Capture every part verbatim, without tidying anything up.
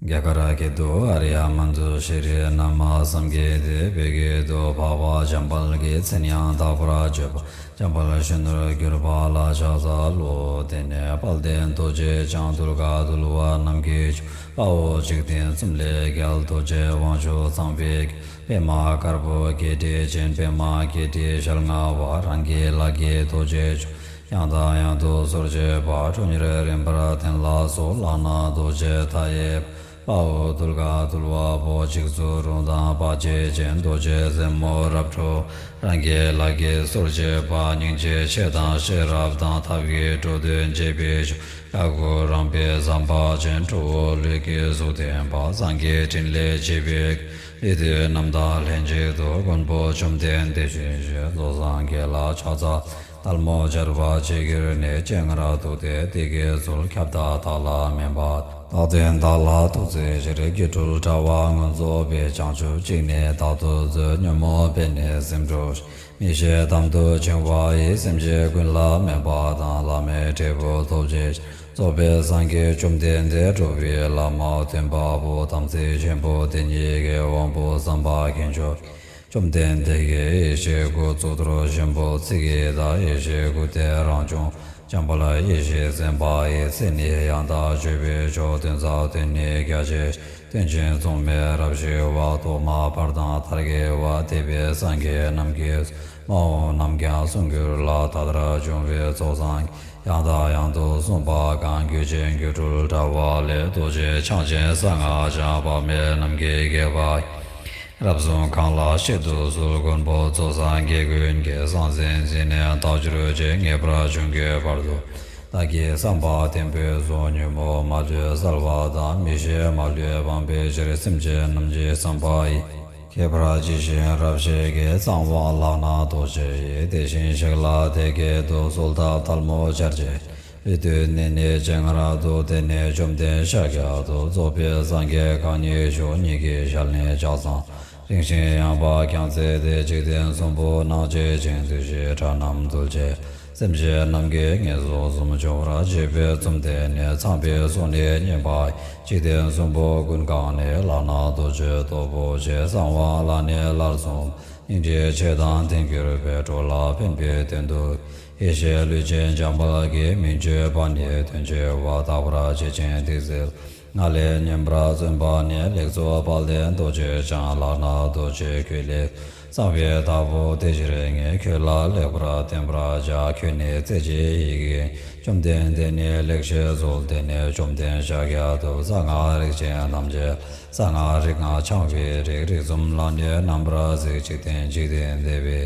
རྒྱ་གར་སྐད་དུ། ཨཱརྱ་མཉྫུ་ཤྲཱི་ནཱ་མ་སཾ་གེ་ཏེ། བོད་སྐད་དུ། འཕགས་པ་འཇམ་དཔལ་གྱི་མཚན་ཡང་དག་པར་བརྗོད་པ། འཇམ་དཔལ་གཞོན་ནུར་གྱུར་པ་ལ་ཕྱག་འཚལ་ལོ། དེ་ནས་དཔལ་ལྡན་རྡོ་རྗེ་འཆང་དུད་ཁ་གདུལ་བ་རྣམས་ཀྱི་མཆོག་དཔའ་བོ་འཇིག་རྟེན་གསུམ་ལས་རྒྱལ་རྡོ་རྗེ་དབང་ཕྱུག་ཚངས་པའི་པདྨ་དཀར་པོ་བརྒྱད་ཁྲི་ཅན། པདྨ་བརྒྱད་ཁྲི་ཞལ་མངའ་བ། རང་གི་ལག་གིས་རྡོ་རྗེ་འཆང་ཡང་དང་ཡང་དུ་གསོར་བྱེད་པ། ཁྲོ་གཉེར་རིམ་པར་ལྡན་ལ་སོགས། ལག་ན་རྡོ་རྗེ་མཐའ་ཡས། དཔའ་བོ་དུད་ཁ་གདུལ་བ་པོ། འཇིགས་ཚོགས་དྲུག་དང་བར་ཆད་ཅན། རྡོ་རྗེ་རྩེ་མོ་རབ་འཕྲོ། རང་གི་ལག་གིས་གསོར་བྱེད་པ། སྙིང་རྗེ་ཆེ་དང་ཤེས་རབ་དང་། ཐབས་ཀྱིས་འགྲོ་དོན་བྱེད་པའི་མཆོག་དགའ་མགུ་རངས་པའི་བསམ་པ་ཅན། ཁྲོ་བོ་ལུས་ཀྱི་གཟུགས་ལྡན་པ། སངས་རྒྱས་ཕྲིན་ལས་བྱེད་པའི་ལུས་བཏུད་རྣམས་དང་ལྷན་ཅིག་ཏུ། མགོན་པོ་བཅོམ་ལྡན་འདས་བྱོན་ཞིང་། རྫོགས་སངས་རྒྱས་ལ་ཕྱག་འཚལ། ཐལ་མོ་སྦྱར་བ་བཅས་གྱུར་ནས། སྤྱན་སྔར་འདུག་སྟེ་བདེ་དགེ་ཚུལ། ཁྱབ་བདག་བདག་ལ་སྨན་པ་དང་། རྟག་བརྟན་བདག་ལ་ཐུགས་བརྩེ་ཕྱིར། སྒྱུ་འཕྲུལ་དྲ་བ་མངོན་རྫོགས་པའི། བྱང་ཆུབ་ཅིང་ནི་བདག་ཏུ་འཛིན། ཉོན་མོངས་པས་ནི་སེམས་འགྲོ། མི་ཤེས་དམ་དུ་བཅིང་བ་ཡིས། སེམས་ཅན་ཀུན་ལ་སྨན་པ་དང་། བླ་མེད་འབྲས་བུ་ཐོབ་བྱེད་ཕྱིར། རྫོགས་པའི་སངས་རྒྱས་བཅོམ་ལྡན་འདས། འགྲོ་བའི་བླ་མ་སྟོན་པ་པོ། དམ་ཚིག་ཆེན་པོ་དེ་ཉིད་ཀྱི། དབང་པོ་བསམ་པ་མཁྱེན་མཆོག་བཅོམ་ལྡན་འདས་ཀྱི། ཡེ་ཤེས་སྐུ་གཙུག་ཏོར་ཆེན་པོ་ཚིག་གི་བདག་ཡེ་ཤེས་སྐུ་སྟེ་རང་བྱུང་འཇམ་དཔལ་ཡེ་ཤེས་སེམས་དཔའ་ཡི། མཚན་ནི་ཡང་དག་བརྗོད་པའི་མཆོག་དོན་ཟབ་དོན་ནི་རྒྱ་ཆེ། དོན་ཆེན་མཚུངས་མེད་རབ་ཞི་བ། ཐོག་མ་བར་དང་མཐར་དགེ་བ། འདས་པའི་སངས་རྒྱས་རྣམས་ཀྱིས། མ་འོངས་རྣམས་ཀྱང་གསུང་འགྱུར་ལ། ད་ལྟར་བྱུང་བའི་རྫོགས་སངས་རྒྱས། ཡང་དང་ཡང་དུ་གསུངས་པ་གང་། རྒྱུད་ཆེན་སྒྱུ་འཕྲུལ་དྲ་བ་ལས། རྡོ་རྗེ་འཆང་ཆེན་གསང་སྔགས་འཆང་། དཔག་མེད་རྣམས་ཀྱིས་དགྱེས་པ། རབ་གསུངས་གང་ལ་བཤད་དུ་གསོལ། མགོན་པོ་རྫོགས་སངས་རྒྱས་ཀུན་གྱི། གསང་མཚན་འཛིན་ནས་བདག་གྱུར་ཅིང་། ངེས་པར་འབྱུང་གི་བར་དུ། བདག་གིས་བསམ་པ་བརྟན་པོས་བཟུང་། ཉོན་མོངས་མ་ལུས་བསལ་བ་དང་། མི་ཤེས་མ་ལུས་སྤང་བའི་ཕྱིར། སེམས་ཅན་རྣམས་ཀྱི་བསམ་པ་ཡི། ཁྱད་པར་ཇི་བཞིན་རབ་ཤེས་ཀྱི། གསང་བ་ལག་ན་རྡོ་རྗེ་ཡིས། དེ་བཞིན་གཤེགས་ལ་དེ་སྐད་དུ། གསོལ་བ་ཐལ་མོ་སྦྱར་བྱས། ལུས་བཏུད་ནས་ནི་སྤྱན་སྔར་འདུག། དེ་ནས་བཅོམ་ལྡན་ཤཱཀྱ་ཐུབ། རྫོགས་པའི་སངས་རྒྱས་གང་ཉིད་མཆོག། ཉིད་ཀྱི་ཞལ་ནས་ཕྱག་འཚལ། རིང་ཞིང་ཡངས་པ་བརྐྱང་རྩེ་སྟེ། འཇིག་རྟེན་གསུམ་པོ་སྣང་བྱེད་ཅིང་། བདུད་བཞིའི་དགྲ་རྣམས་འདུལ་བྱེད། སེམས་ཅན་རྣམས་ཀྱི་ངན་སོང་གསུམ། སྦྱོང་བར་བྱེད་པའི་བཅོམ་ལྡན་ནི། ཚངས་པའི་གསུང་ནི་སྙན་པ་ཡིས། འཇིག་རྟེན་གསུམ་པོ་ཀུན་གང་ནས། ལག་ན་རྡོ་རྗེ་སྟོབས་པོ་ཆེ། གསང་བ་ལ་ནི་སླར་གསུངས། སྙིང་རྗེ་ཆེ་དང་ལྡན་གྱུར་པའི། འགྲོ་ལ་ཕན་པའི་དོན་དུ། ཡེ་ཤེས་ལུས་ཅན་འཇམ་དཔལ་གྱི། མིང་བརྗོད་པ་ནི་དོན་ཆེ་བ། བརྟག་པར་བྱེད་ཅིང་ཏིག་ཙེ། ང་ལས་སྙན་པར་བརྩོན་པ་ནི། ལེགས་སོ་དཔལ་ལྡན་རྡོ་རྗེ་འཆང་། ལག་ན་རྡོ་རྗེ་ཁྱོད་ལེགས། གསང་བའི་བདག་པོ་དེ་ཕྱིར་ངས། ཁྱོད་ལ་ལེགས་པར་བསྟན་པར་བྱ། ཁྱོད་ནི་རྩེ་གཅིག་ཡིད་ཀྱིས། བཅོམ་ལྡན་འདས་ནི་ལེགས་ཞེས་གསོལ། དེ་ནས་བཅོམ་ལྡན་ཤཱཀྱ་ཐུབ། གསང་སྔགས་རིགས་ཆེན་ཐམས་ཅད། གསང་སྔགས་རིག་སྔགས་འཆང་བའི་རིགས། རིགས་གསུམ་ལ་ནི་རྣམ་པར་གཟིགས། འཇིག་རྟེན་འཇིག་རྟེན་འདས་པའི།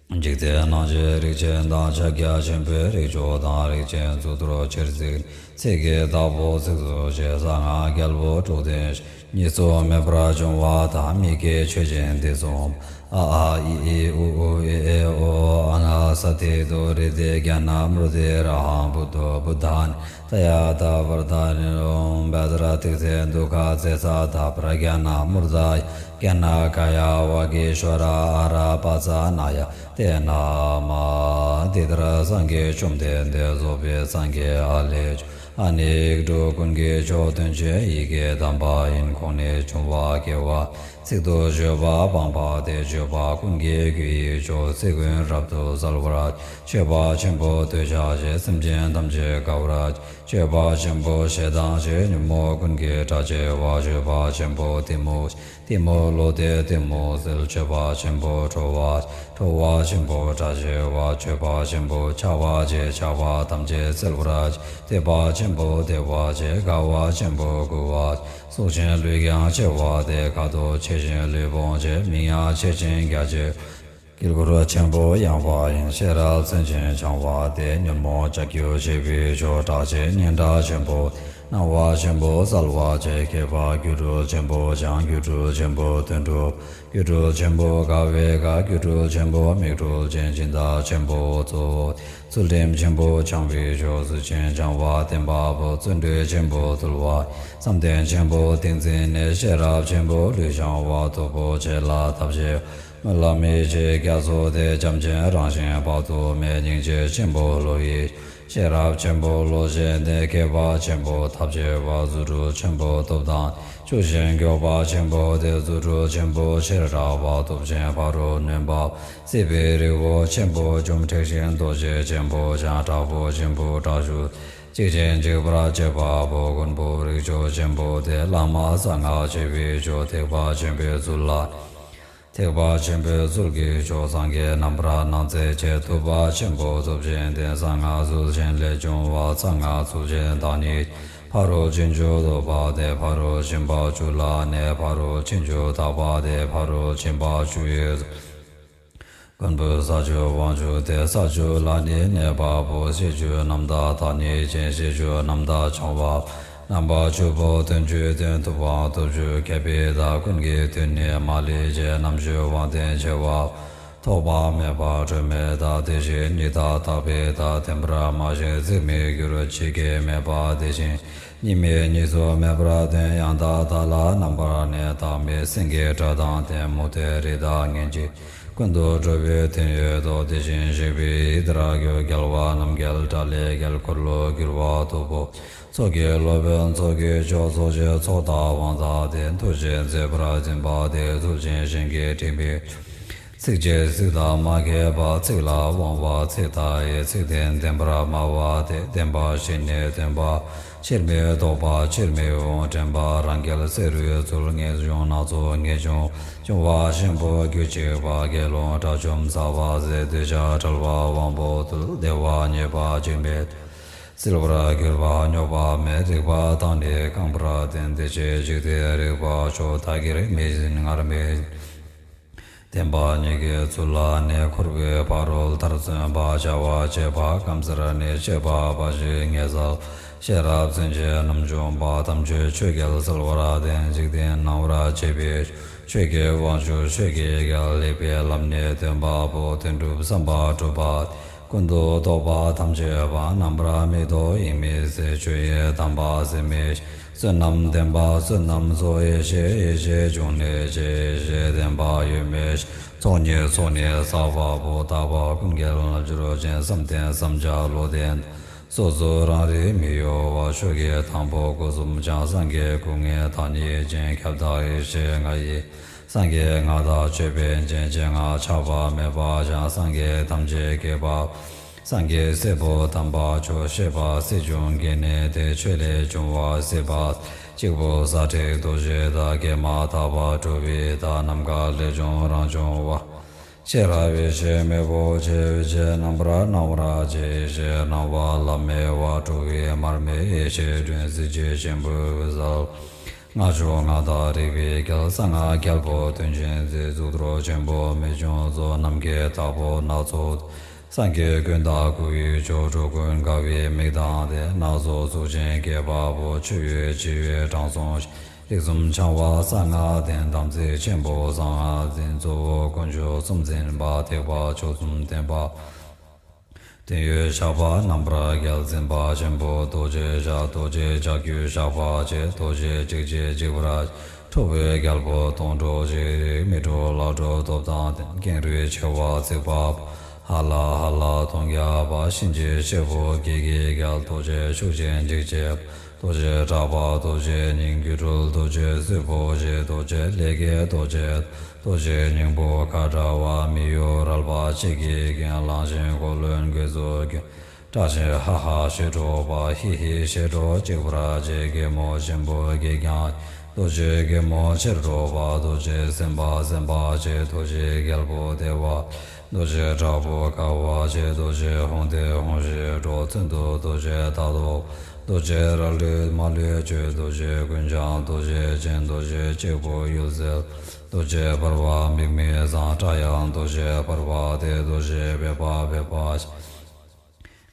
འཇིག་རྟེན་སྣང་བྱེད་རིགས་ཆེན་དང་། ཕྱག་རྒྱ་ཆེན་པོའི་རིགས་མཆོག་དང་། རིགས་ཆེན་གཙུག་ཏོར་ཆེར་གཟིགས། ཚིག་གི་བདག་པོ་ཚིགས་སུ་བཅད། གསང་སྔགས་རྒྱལ་པོ་དྲུག་ལྡན། གཉིས་སུ་མེད་པར་འབྱུང་བ་དང་། མིག་གི་ཆོས་ཅན་འདི་གསུངས། ཨ་ཨཱ་ཨི་ཨི་ཨུ་ཨུ་ཨེ་ཨེ་ཨོ། ཨ་ན་ས་ཏི་ཏུ་རེ་ཏེ་གྱ་ན་མུར་ཏེ་ར་ཧང་བུདྡྷོ་བུདྡྷཱ་ནི་ད་ཡ་ཏ་བརྟ་ནི་རོ། བཛྲ་ཏིག་ཙེ་དུག་ཁ་ཙེ་ས་ཏ་པྲ་གྱ་ན་མུར་ད་ཡ། གྱ་ན་ག་ཡ་ཝ་གི་ཤྭ་ར་ཨ་ར་པ་ཙ་ན་ཡ་ཏེ་ན་མ། འདི་ལྟར་སངས་རྒྱས་བཅོམ་ལྡན་འདས། རྫོགས་པའི་སངས་རྒྱས་ཨ་ལས་བྱུང་། ཨ་ནི་ཡིག་དྲུག་ཀུན་གྱི་མཆོག། དོན་ཆེན་ཡི་གེ་དམ་པ་ཡིན། ཁོང་ནི་འབྱུང་བ་སྐྱེ་བ་ཚིག་ཏུ་བརྗོད་པ་སྤངས་པ་སྟེ། བརྗོད་པ་ཀུན་གྱི་རྒྱུ་ཡི་མཆོག། ཚིག་ཀུན་རབ་ཏུ་གསལ་བར་བྱེད། མཆོད་པ་ཆེན་པོ་འདོད་ཆགས་ཞེན། སེམས་ཅན་ཐམས་ཅད་དགའ་བར་བྱེད། མཆོད་པ་ཆེན་པོ་ཞེ་སྡང་ཞེན། ཉོན་མོངས་ཀུན་གྱི་དགྲ་བྱེད་པ། མཆོད་པ་ཆེན་པོ་གཏི་མུག་གཏི་མུག་བློ་སྟེ་གཏི་མུག་སེལ། མཆོད་པ་ཆེན་པོ་ཁྲོ་བ། ཁྲོ་བ་ཆེན་པོ་དགྲ་བྱེད་པ། མཆོད་པ་ཆེན་པོ་ཆགས་པ་བྱེད། ཆགས་པ་ཐམས་ཅད་སེལ་བར་བྱེད། དད་པ་ཆེན་པོ་བདེ་བ་བྱེད། དགའ་བ་ཆེན་པོ་མགུ་བ་བྱེད། གཟུགས་ཅན་ལུས་ཀྱང་ཆེ་བ་སྟེ། ཁ་དོག་ཆེ་ཞིང་ལུས་བོངས་ཆེ། མིང་ཡང་ཆེ་ཞིང་རྒྱ་ཆེ། དཀྱིལ་འཁོར་ཆེན་པོ་ཡངས་པ་ཡིན། ཤེས་རབ་མཚོན་ཆེན་འཆང་བ་སྟེ། ཉོན་མོངས་ལྕགས་ཀྱུ་ཆེ་བའི་མཆོག། གྲགས་ཆེན་སྙན་གྲགས་ཆེན་པོ། སྣང་བ་ཆེན་པོ་གསལ་བར་བྱེད། མཁས་པ་སྒྱུ་འཕྲུལ་ཆེན་པོ་འཆང་། སྒྱུ་འཕྲུལ་ཆེན་པོ་དོན་གྲུབ། སྒྱུ་འཕྲུལ་ཆེན་པོ་དགའ་བའི་དགའ། སྒྱུ་འཕྲུལ་ཆེན་པོ་མིག་འཕྲུལ་ཅན། སྦྱིན་བདག་ཆེན་པོ་གཙོ་བོ། ཚུལ་ཁྲིམས་ཆེན་པོ་འཆང་བའི་མཆོག། བརྫུན་ཆེན་འཆང་བ་བསྟན་པ་པོ། བརྩོན་འགྲུས་ཆེན་པོ་འདུལ་བ། བསམ་གཏན་ཆེན་པོ་ཏིང་འཛིན་ནི། ཤེས་རབ་ཆེན་པོ་ལུས་འཆང་བ། སྟོབས་པོ་ཆེ་ལ་ཐབས་ཆེ། སྨོན་ལམ་ཡེ་ཤེས་རྒྱ་མཚོ་སྟེ། བྱམས་ཆེན་རང་བཞིན་དཔག་ཏུ་མེད། སྙིང་རྗེ་ཆེན་པོ་བློ་ཡི། ཤེས་རབ་ཆེན་པོ་བློ་ཆེན་ཏེ། མཁས་པ་ཆེན་པོ་ཐབས་ཆེ་བ། རྫུ་འཕྲུལ་ཆེན་པོ་སྟོབས་དང་། ཤུགས་ཆེན་མགྱོགས་པ་ཆེན་པོ་སྟེ། རྫུ་འཕྲུལ་ཆེན་པོ་ཆེར་གྲགས་པ། སྟོབས་ཆེན་ཕ་རོལ་གནོན་པ། སྲིད་པའི་རི་བོ་ཆེན་པོ་འཇོམས། མཁྲེགས་ཤིང་རྡོ་རྗེ་ཆེན་པོ་འཆང་། དྲག་པོ་ཆེན་པོ་དྲག་ཤུལ། འཇིགས་ཆེན་འཇིགས་པར་བྱེད་པ་པོ། མགོན་པོ་རིགས་མཆོག་ཆེན་པོ་སྟེ། བླ་མ་གསང་སྔགས་ཆོས་པའི་མཆོག་ཐེག་པ་ཆེན་པོའི་ཚུལ་ལ། ཐེག་པ་ཆེན་པོའི་ཚུལ་གྱི་མཆོག་སངས་རྒྱས་རྣམ་པར་སྣང་མཛད་ཆེ། ཐུབ་པ་ཆེན་པོ་སྟོབས་ཆེན་ཏེ། གསང་སྔགས་ཚུལ་ཆེན་ལས་བྱུང་བ། གསང་སྔགས་ཚུལ་ཆེན་བདག་ཉིད་ཕ་རོལ་ཕྱིན་བཅུ་ཐོབ་པ་སྟེ། ཕ་རོལ་ཕྱིན་པ་བཅུ་ལ་གནས། ཕ་རོལ་ཕྱིན་བཅུ་དག་པ་སྟེ། ཕ་རོལ་ཕྱིན་པ་བཅུ་ཡི། མགོན་པོ་ས་བཅུ་དབང་ཕྱུག་སྟེ། ས་བཅུ་ལ་ནི་གནས་པ་པོ། ཤེས་བཅུ་རྣམ་དག་བདག་ཉིད་ཅན། ཤེས་བཅུ་རྣམ་དག་འཆང་བ། རྣམ་པ་བཅུ་པོ་དོན་བཅུའི་དོན། ཐུབ་དབང་སྟོབས་བཅུ་མཁས་པའི་བདག་ཀུན་གྱི་དོན་ནི་མ་ལུས་ཆེ། རྣམ་བཅུ་དབང་ལྡན་ཆེ་བ། ཐོགས་པ་མེད་པ་སྤྲོས་མེད་བདག་དེ་བཞིན་ཉིད་བདག་དག་པའི་བདག་བདེན་པར་སྨྲ་ཞིང་ཚིག་མི་འགྱུར། ཇི་སྐད་སྨྲས་པ་དེ་བཞིན་ཉིད་མེད་ཉིད་སུ་མེད་པར་སྟོན། ཡང་དག་བདག་ལ་རྣམ་པར་གནས། བདག་མེད་སེང་གེའི་སྒྲ་དང་ལྡན། མུ་སྟེགས་རི་དྭགས་ངན་འཇིགས་ཀུན་ཏུ་སྒྲོལ་བའི་དོན་ཡོད་དོ། དེ་བཞིན་གཤེགས་པའི་ཡི་དྭགས་ཀྱུ། རྒྱལ་བ་རྣམ་རྒྱལ་དགྲ་ལྷའི་རྒྱལ། འཁོར་ལོ་སྒྱུར་བ་སྟུག་པོ། ཚོགས་ཀྱི་སློབ་དཔོན་ཚོགས་ཀྱི་མཆོག་ཚོགས་ཆེན་ཚོགས་བདག་དབང་དང་ལྡན། ཐུགས་རྗེས་མཛད་པར་འཛིན་པ་སྟེ། ཚུལ་ཆེན་གཞན་གྱིས་དྲིས་མི་ཚིག་རྗེས་གཟིགས་དང་མ་མཁས་པ། ཚིག་ལ་དབང་བ་ཚིག་དང་ཡི། ཚིག་དོན་བདེན་པར་སྨྲ་བ་སྟེ། བདེན་པ་བཞི་ནི་སྟོན་པ། ཕྱིར་མི་ལྡོག་པ་ཕྱིར་མི་འོང་། དྲན་པ་རང་རྒྱལ་བསེ་རུའི་ཚུལ། ངེས་འབྱུང་སྣ་ཚོགས་ངེས་འབྱུང་འབྱུང་བ་ཆེན་པོ་རྒྱུད་གཅིག་པ། དགེ་སློང་དགྲ་བཅོམ་ཟ་བ་ཟད། འདོད་ཆགས་བྲལ་བ་དབང་པོ་རྟུལ། བདེ་བ་རྙེད་པ་འཇིགས་མེད། བསིལ་བར་གྱུར་པ་རྙོག་པ་མེད། རིག་པ་དང་ནི་རྐང་པར་ལྡན། དེ་ཕྱིར་འཇིག་རྟེན་རིག་པ་མཆོག། བདག་གིར་མི་འཛིན་ངར་མི་འཛིན། བདེན་པ་གཉིས་ཀྱི་ཚུལ་ལ་གནས། འཁོར་བའི་ཕ་རོལ་མཐར་སོན་པ། བྱ་བ་བྱེད་པ་སྐམ་སར་གནས། སྤྱོད་པ་འབའ་ཞིག་ངེས་གསལ། ཤེས་རབ་མཚོན་ཆའི་རྣམ་འཇོམས་པ། དམ་ཆོས་ཆོས་རྒྱལ་གསལ་བར་ལྡན། འཇིག་རྟེན་སྣང་བར་བྱེད་པའི་ཆོས་ཀྱི་དབང་ཕྱུག། ཆོས་ཀྱི་རྒྱལ་ལེགས་པའི་ལམ་ནི་སྟོན་པ་པོ། དོན་གྲུབ་བསམ་པ་གྲུབ་པ། ཀུན་ཏུ་རྟོག་པ་ཐམས་ཅད་པ། རྣམ་པར་མི་རྟོག་དབྱིངས་མི་ཟད། ཆོས་ཡི་དམ་པ་ཟད་མི་ཤེས། བསོད་ནམས་ལྡན་པ་བསོད་ནམས་ཚོགས། ཡེ་ཤེས་ཡེ་ཤེས་འབྱུང་གནས་ཆེ། ཡེ་ཤེས་ལྡན་པ་ཡོད་མེད་ཤེས། ཚོགས་གཉིས་ཚོགས་ནི་བསགས་པ་པོ། དག་པ་ཀུན་གྱི་རྣལ་འབྱོར་ཅན། བསམ་གཏན་བསམ་བྱ་བློ་ལྡན། སོ་སོ་རང་རིག་མི་གཡོ་བ། ཆོས་ཀྱི་དང་པོ་སྒོ་གསུམ་འཆང་། སངས་རྒྱས་སྐུ་ལྔའི་བདག་ཉིད་ཅན། ཁྱབ་བདག་ཡེ་ཤེས་ལྔ་ཡི། སངས་རྒྱས་ལྔ་དང་ཅོད་པན་ཅན། སྤྱན་ལྔ་ཆགས་པ་མེད་པ་འཆང་། སངས་རྒྱས་ཐམས་ཅད་མཁྱེན་པ། སངས་རྒྱས་སྲས་པོ་དམ་པ་མཆོག། བཤད་པ་སྲིད་འབྱུང་སྐྱེ་གནས་ཏེ། ཆོས་ལས་བྱུང་བ་སྲིད་པ། གཅིག་པུ་ས་དྲེགས་རྡོ་རྗེ་བདག་གེགས་མ་ཐག་པ་གྲུབ་པའི་བདག་ནམ་མཁའ་ལས་བྱུང་རང་བྱུང་བ། ཤེས་རབ་ཡེ་ཤེས་མེ་བོ་ཆེ། ཡེ་ཤེས་རྣམ་པར་སྣང་བར་བྱེད། ཡེ་ཤེས་སྣང་བ་ལམ་མེ་བ། གྲུབ་པའི་མར་མེ་ཡེ་ཤེས་སྒྲོན། གཟི་བརྗིད་ཆེན་པོའི་འོད་གསལ། སྔགས་མཆོག་སྔགས་བདག་རིག་པའི་རྒྱལ། གསང་སྔགས་རྒྱལ་པོ་དོན་ཆེན་མཛད། གཙུག་ཏོར་ཆེན་པོ་རྨད་བྱུང་གཙོ། ནམ་མཁའི་བདག་པོ་སྣ་ཚོགས། སངས་རྒྱས་ཀུན་བདག་སྐུ་ཡི་མཆོག། འགྲོ་ཀུན་དགའ་བའི་མིག་དང་ལྡན། སྣ་ཚོགས་གཙུག་ཆེན་བསྐྱེད་པ་པོ། མཆོད་འོས་བགྱི་བའི་དྲང་སྲོང་ཞིང་། རིགས་གསུམ་འཆང་བ་གསང་སྔགས་ལྡན། དམ་ཚིག་ཆེན་པོ་གསང་སྔགས་འཛིན། གཙོ་བོ་དཀོན་མཆོག་གསུམ་འཛིན་པ། ཐེག་པ་མཆོག་གསུམ་བསྟན་པ། དོན་ཡོད་ཞགས་པ་རྣམ་པར་རྒྱལ། འཛིན་པ་ཆེན་པོ་རྡོ་རྗེ་ཞགས། རྡོ་རྗེ་ལྕགས་ཀྱུ་ཞགས་པ་ཆེ། རྡོ་རྗེ་འཇིགས་བྱེད་འཇིགས་པར། ཁྲོ་བོའི་རྒྱལ་པོ་སྡོང་གྲོགས་ཤིག། རིགས་མི་འགྲོ་ལ་འགྲོ་སྟོབས་དང་ལྡན། ཀེང་རུས་མཆེ་བ་གཙིགས་པ། ཧ་ལ་ཧ་ལ་གདོང་བརྒྱ་པ། གཤིན་རྗེའི་གཤེད་པོ་བགེགས་ཀྱི་རྒྱལ། རྡོ་རྗེ་ཤུགས་ཅན་འཇིགས་བྱེད། རྡོ་རྗེ་གྲགས་པ་རྡོ་རྗེ་སྙིང་། སྒྱུ་འཕྲུལ་རྡོ་རྗེ་གསོད་པོ་ཆེ། རྡོ་རྗེ་ལས་ཀྱི་རྡོ་རྗེ། རྡོ་རྗེ་སྙིང་པོ་ཁ་བྲལ་བ། མི་གཡོ་རལ་པ་གཅིག་གིས་ཀྱང་། གླང་ཆེན་འཁོར་ལོའི་རྒོད་ཚོགས་ཀྱིས། སྐྲག་བཞིན་ཧ་ཧ་ཞེས་སྒྲོག་པ། ཧི་ཧི་ཞེས་སྒྲོག་གཅིག་པར་བྱེད། གད་མོ་ཆེན་པོ་གིས་ཀྱང་། རྡོ་རྗེ་གད་མོ་ཆེར་སྒྲོག་པ། རྡོ་རྗེ་སེམས་དཔའ་སེམས་དཔའ་ཆེ། རྡོ་རྗེ་རྒྱལ་པོ་བདེ་བ། རྡོ་རྗེ་དྲག་པོ་དགའ་བ་ཆེ། རྡོ་རྗེ་ཧཱུྃ་དེ་ཧཱུྃ་ཞེས་སྒྲོག། མཚོན་དུ་རྡོ་རྗེ་ད་དོ། རྡོ་རྗེ་རལ་གྲི་མ་ལུས་གཅོད། རྡོ་རྗེ་ཀུན་འཆང་རྡོ་རྗེ་ཅན། རྡོ་རྗེ་གཅིག་པུ་གཡུལ་སེལ། རྡོ་རྗེ་འབར་བ་མིག་མི་བཟང་། སྐྲ་ཡང་རྡོ་རྗེ་འབར་བ་སྟེ། རྡོ་རྗེ་འབེབས་པ་འབེབས་པ།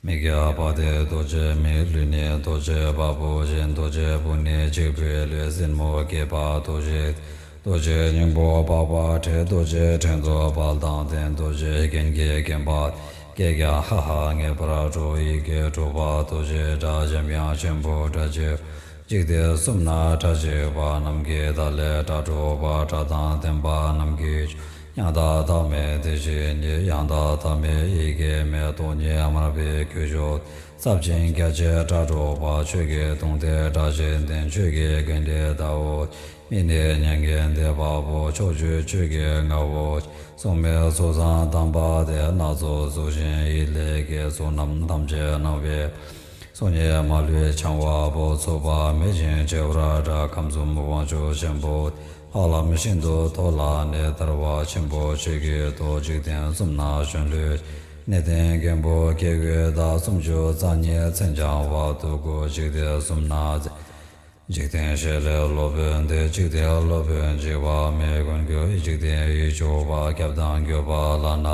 མིག་བརྒྱ་པ་སྟེ་རྡོ་རྗེ་མིག། ལུས་ནི་རྡོ་རྗེ་བ་སྤུ་ཅན། རྡོ་རྗེ་སྤུ་ནི་གཅིག་པུའི་ལུས། སེན་མོ་སྐྱེས་པ་རྡོ་རྗེ། རྡོ་རྗེ་སྙིང་པོ་པགས་པ་བྲེ། རྡོ་རྗེ་ཕྲེང་རྡོག་དཔལ་དང་ལྡན། རྡོ་རྗེ་རྒྱན་གྱིས་བརྒྱན་པ། སྐད་ཀྱང་ཧ་ཧ་ངེས་པར་སྒྲོག། ཡི་གེ་དྲུག་པ་རྡོ་རྗེ་སྒྲ། འཇམ་དབྱངས་ཆེན་པོ་སྒྲ་གཅིག། འཇིག་རྟེན་གསུམ་ན་སྒྲ་གཅིག་པ། ནམ་མཁའི་མཐའ་ཀླས་སྒྲ་སྒྲོགས་པ། སྒྲ་དང་ལྡན་པ་རྣམས་ཀྱི། ཡང་དག་བདག་མེད་བདེ་གཤེགས་ཉིད། ཡང་དག་བདག་མེད་ཡེ་གེ་མེད། སྟོང་ཉིད་མ་འདྲེས་པའི་ཁྱུ་མཆོག་ཟབ་ཅིང་རྒྱ་ཆེའི་སྒྲ་སྒྲོག་པ། ཆོས་ཀྱི་དུང་དེ་སྒྲ་ཇི་བསྟན་ཆོས་ཀྱི་དགེ་འདུན་ཟླ་བོ། མི་གནས་མྱ་ངན་འདས་པ་པོ། ཕྱོགས་བཅུའི་ཆོས་ཀྱི་རྔ་བོ། སྲུང་མའི་ཚུལ་བཟང་དམ་པ་དེ། སྣ་ཚོགས་གཟུགས་ཅན་ཡིད་ལས་སྐྱེས། གཟུགས་རྣམས་ཐམས་ཅད་སྣང་བའི། གཟུགས་བརྙན་མ་ལུས་འཆང་བ་པོ། ཚུགས་པ་མེད་ཅིང་བྱེ་བར་འདྲ། ཁམས་གསུམ་དབང་ཕྱུག་ཆེན་པོ། འཕགས་ལམ་ཤིན་ཏུ་མཐོ་ལ་གནས། ཐར་པ་ཆེན་པོ་ཆོས་ཀྱི་མཐུ། འཇིག་རྟེན་གསུམ་ན་གཞོན་ལུས། གནས་བརྟན་མགོན་པོ་སྐྱེ་དགུའི་བདག་སུམ་ཅུ་རྩ་གཉིས་མཚན་འཆང་བ། སྡུག་གུ་འཇིག་རྟེན་གསུམ་ན་མཛེས། འཇིག་རྟེན་ཞལ་ལས་སློབ་དཔོན་འདས། འཇིག་རྟེན་སློབ་དཔོན་གཅིག་པ་མེད། ཀུན་གྱི་འཇིག་རྟེན་ཡིད་སྐྱོ་བ། སྐྱབས་དང་སྐྱོབ་པ་བླ་ན།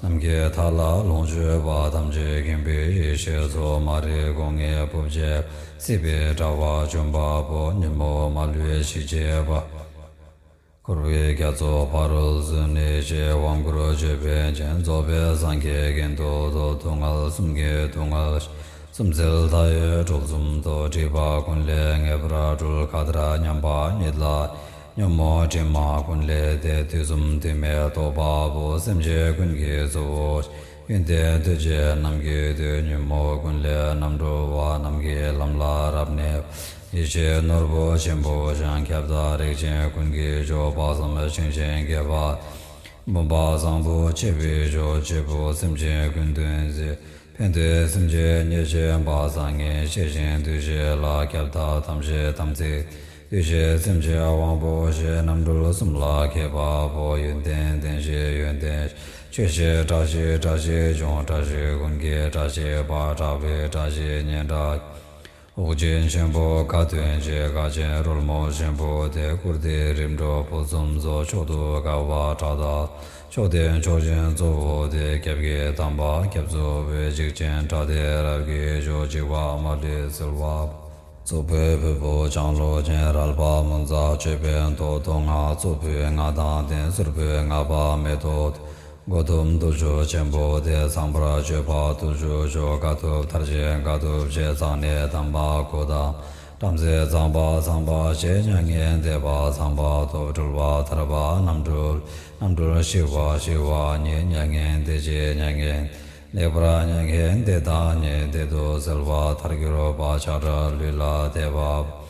ནམ་མཁའི་མཐའ་ལ་ལོངས་སྤྱོད་པ། ཐམས་ཅད་མཁྱེན་པའི་ཡེ་ཤེས་མཚོ། མ་རིག་སྒོ་ངའི་སྤུབས་བྱེད། སྲིད་པའི་དྲ་བ་འཇོམས་པ་པོ། ཉོན་མོངས་མ་ལུས་ཞི་བྱེད་པ། འཁོར་བའི་རྒྱ་མཚོ་ཕ་རོལ་བཟོད་ནས་ཆེ། དབང་བསྐུར་ཅོད་པན་ཅན། རྫོགས་པའི་སངས་རྒྱས་གིང་དུ་འདུད། སྡུག་བསྔལ་གསུམ་གྱི་སྡུག་བསྔལ། གསུམ་བསལ་མཐའ་ཡས་གྲོལ་གསུམ་མཐུ། སྒྲིབ་པ་ཀུན་ལས་ངེས་པར་གྲོལ། མཁའ་ལྟར་མཉམ་པ་ཉིད་ལ། ཉོན་མོངས་དྲི་མ་ཀུན་ལས་འདས། དུས་གསུམ་དུས་མེད་རྟོགས་པ་པོ། སེམས་ཅན་ཀུན་གྱི་གཙོ་བོ། ཡོན་ཏན་གདུལ་བྱའི་རྣམ་ཀུན་བཏུད། ཉོན་མོངས་ཀུན་ལས་རྣམ་གྲོལ་བ། ནམ་མཁའི་ལམ་ལ་རབ་གནས། ཡེ་ཤེས་ནོར་བུ་ཆེན་པོ་འཆང་། ཁྱབ་བདག་རིགས་ཅན་ཀུན་གྱི་མཆོག་དཔག་བསམ་ཤིང་ཆེན་རྒྱས་པ། འབུམ་པ་བཟང་པོ་ཆེ་བའི་མཆོག་སྐྱེས་བུ་སེམས་ཅན་ཀུན་འདུལ་མཛད། ཕན་བདེ་སེམས་ཅན་མཉེས་བྱེད་པ། བཟང་ངན་ཤེས་བཞིན་འདུ་བྱེད་ལ། ཁྱབ་བདག་ཐམས་ཅད་དམ་ཚིག་འདུ་བྱེད་སེམས་ཅན་དབང་པོ་ཞི། རྣམ་གྲོལ་གསུམ་ལ་མཁས་པ་པོ། ཡོན་ཏན་ལྡན་ཞིང་ཡོན་ཏན། ཆོས་ཤེས་བཀྲ་ཤིས་བཀྲ་ཤིས་འབྱུང་། བཀྲ་ཤིས་ཀུན་གྱི་བཀྲ་ཤིས་པ། གྲགས་པའི་བཀྲ་ཤིས་སྙན་གྲགས། དབུགས་འབྱིན་ཆེན་པོ་དགའ་སྟོན་ཅན། དགའ་ཆེན་རོལ་མོ་ཆེན་པོ་དེ། བཀུར་སྟི་རིམ་གྲོ་ཕུན་སུམ་ཚོགས། མཆོག་ཏུ་དགའ་བ་གྲགས་བདག་མཆོག་ལྡན་མཆོག་སྦྱིན་གཙོ་བོ་དེ། སྐྱབས་ཀྱི་དམ་པ་སྐྱབས་སུ་འོས། འཇིགས་ཆེན་དགྲ་སྟེ་རབ་ཀྱིས་ཞོག་འཇིགས་པ་མ་ལུས་སེལ་བ། རྫོགས་པའི་ཕུང་པོ་ལྕང་ལོ་ཅན། རལ་པ་མུན་བཙག་ཅོད་པན་ཐོགས། མདོ་སྔགས་གཙུག་ཕུད་ལྔ་དང་ལྡན། སོར་ཕུད་ལྔ་པ་མེ་ཏོག་མགོ་ཟླུམ་རྡུལ་ཕྲུག་ཆེན་པོ་དེ། ཚངས་པར་སྤྱོད་པ་རྡུལ་ཕྲུགས་མཆོག་དཀའ་ཐུབ་མཐར་ཕྱིན་དཀའ་ཐུབ་ཆེ། གཙང་གནས་དམ་པ་སྐུ་དང་བྲམ་ཟེ་གཙང་པ་ཚངས་པ་ཆེ། མྱ་ངན་འདས་པ་ཚངས་པ་ཐོབ། གྲོལ་བ་ཐར་པ་རྣམ་གྲོལ། རྣམ་གྲོལ་ཞི་བ་ཞི་བ་ཉིད། མྱ་ངན་འདས་ཀྱི་མྱ་ངན། ལེགས་པར་མྱ་ངན་འདས་དང་ཉེ། བདེ་སྡུག་སེལ་བ་མཐར་གྱུར་པ། ཆགས་བྲལ་ལུས་ལ་དད་པ།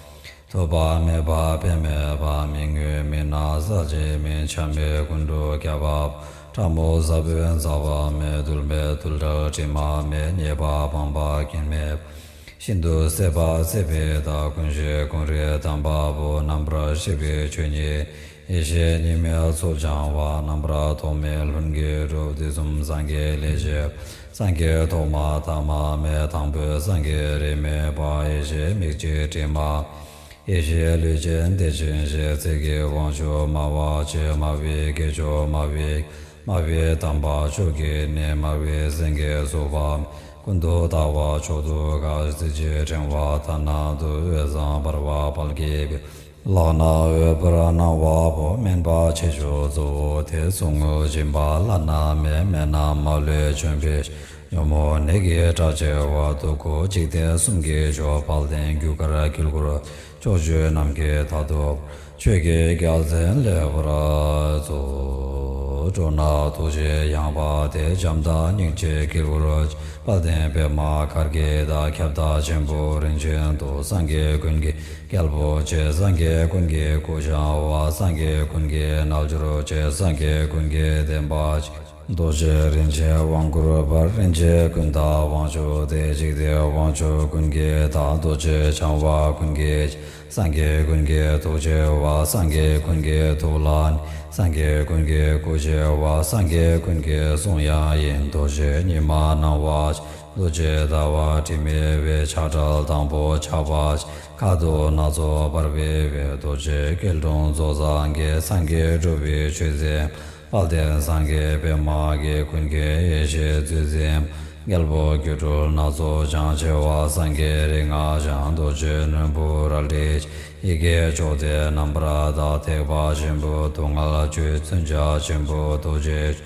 ཐོགས་པ་མེད་པ་དཔེ་མེད་པ། མི་མངོན་མི་སྣང་གསལ་བྱེད་མིན། ཆ་མེད་ཀུན་འགྲོ་སྐྱོབ་པ། ཕྲ་མོ་ས་བོན་ཟ་བ་མེད། རྡུལ་མེད་རྡུལ་བྲལ་དྲི་མ་མེད། རྙེད་པ་སྤངས་པ་སྐྱོན་མེད་པ། ཤིན་ཏུ་ཟད་པ་ཟད་པའི་བདག་ཀུན་ཤེས་ཀུན་རིག་དམ་པ་པོ། རྣམ་པར་ཤེས་པའི་ཆོས་ཉིད་ཡེ་ཤེས་གཉིས་མེད་ཚུལ་འཆང་བ། རྣམ་པར་ཐོགས་མེད་ལྷུན་གྱིས་གྲུབ། དུས་གསུམ་སངས་རྒྱས་ལས་བྱེད་པ། སངས་རྒྱས་ཐོག་མ་ཐ་མ་མེད། དང་པོའི་སངས་རྒྱས་རིས་མེད་པ། ཡེ་ཤེས་མིག་གཅིག་དྲི་མ། ཡེ་ཤེས་ལུས་ཅན་བདེ་ཆེན་ཞེས། ཚིག་གི་དབང་ཕྱུག་སྨྲ་བ་ཆེ། སྨྲ་བའི་སྐྱེས་མཆོག་སྨྲ་བའི། སྨྲ་བའི་དམ་པ་མཆོག་གི་གནས། སྨྲ་བའི་སེང་གེ་སོགས་པ། ཀུན་ཏུ་ལྟ་བ་མཆོག་ཏུ་དགའ། གཟི་བརྗིད་ཕྲེང་བ་ལྟ་ན་སྡུག་འོད་བཟང་འབར་བ་དཔལ་གྱི་དཔལ། ལག་ན་འོད་འབར་སྣང་བ་པོ། སྨན་པ་ཆེ་མཆོག་གཙོ་བོ་དེ། ཟུག་རྔུ་འབྱིན་པ་བླ་ན་མེད། སྨན་རྣམས་མ་ལུས་བྱོན་པའི། ཉོན་མོངས་ནད་ཀྱི་དགྲ་ཆེ་བ། སྡུག་གུ་འཇིག་རྟེན་གསུམ་གྱི་མཆོག་དཔལ་ལྡན་རྒྱུ་སྐར་དཀྱིལ་འཁོར། ཕྱོགས་བཅུ་ནམ་མཁའི་མཐའ་སྟོང་པར། ཆོས་ཀྱི་རྒྱལ་མཚན་ལེགས་པར་རྫོགས། འགྲོ་ན་ཐུགས་རྗེའི་ཡངས་པ་དེ། བྱམས་དང་སྙིང་རྗེའི་དཀྱིལ་འཁོར། དཔལ་ལྡན་པདྨ་གར་གྱི་བདག་ཁྱབ་བདག་ཆེན་པོ་རིན་ཆེན་མཐུ། སངས་རྒྱས་ཀུན་གྱི་རྒྱལ་པོ་ཆེ། སངས་རྒྱས་ཀུན་གྱི་སྐུ་འཆང་བ། སངས་རྒྱས་ཀུན་གྱི་རྣལ་འབྱོར་ཆེ། སངས་རྒྱས་ཀུན་གྱི་བསྟན་པ་ཆེ། རྡོ་རྗེ་རིན་ཆེན་དབང་བསྐུར་བར། རིན་ཆེན་ཀུན་བདག་དབང་ཕྱུག་དེ། འཇིག་རྟེན་དབང་ཕྱུག་ཀུན་གྱི་བདག་རྡོ་རྗེ་འཆང་བ་ཀུན་གྱི། སངས་རྒྱས་ཀུན་གྱི་ཐུགས་ཆེ་བ། སངས་རྒྱས་ཀུན་གྱི་ཐུགས་ལ་གནས། སངས་རྒྱས་ཀུན་གྱི་སྐུ་ཆེ་བ། སངས་རྒྱས་ཀུན་གྱི་གསུང་དབྱངས་ཡིན། རྡོ་རྗེ་ཉི་མ་སྣང་བ་ཆེ། རྡོ་རྗེ་ཟླ་བ་དྲི་མེད་པའི། ཆགས་བྲལ་དང་པོ་ཆགས་པ་ཆེ། ཁ་དོག་སྣ་ཚོགས་འབར་བའི་འོད། རྡོ་རྗེ་སྐྱིལ་ཀྲུང་རྫོགས་སངས་རྒྱས། སངས་རྒྱས་སྒྲུབ་པའི་ཆོས་འཛིན། དཔལ་ལྡན་སངས་རྒྱས་པདྨ་གི། ཀུན་མཁྱེན་ཡེ་ཤེས་མཛོད་འཛིན། རྒྱལ་པོ་སྒྱུ་འཕྲུལ་སྣ་ཚོགས་འཆང་། ཆེ་བ་སངས་རྒྱས་རིགས་ལྔ་འཆང་། རྡོ་རྗེ་རྣོན་པོ་རལ་གྲི་ཆེ། ཡི་གེ་མཆོག་སྟེ་རྣམ་པར་དག་ཐེག་པ་ཆེན་པོ། སྡུག་བསྔལ་གཅོད་མཚོན་ཆ་ཆེན་པོ། རྡོ་རྗེ་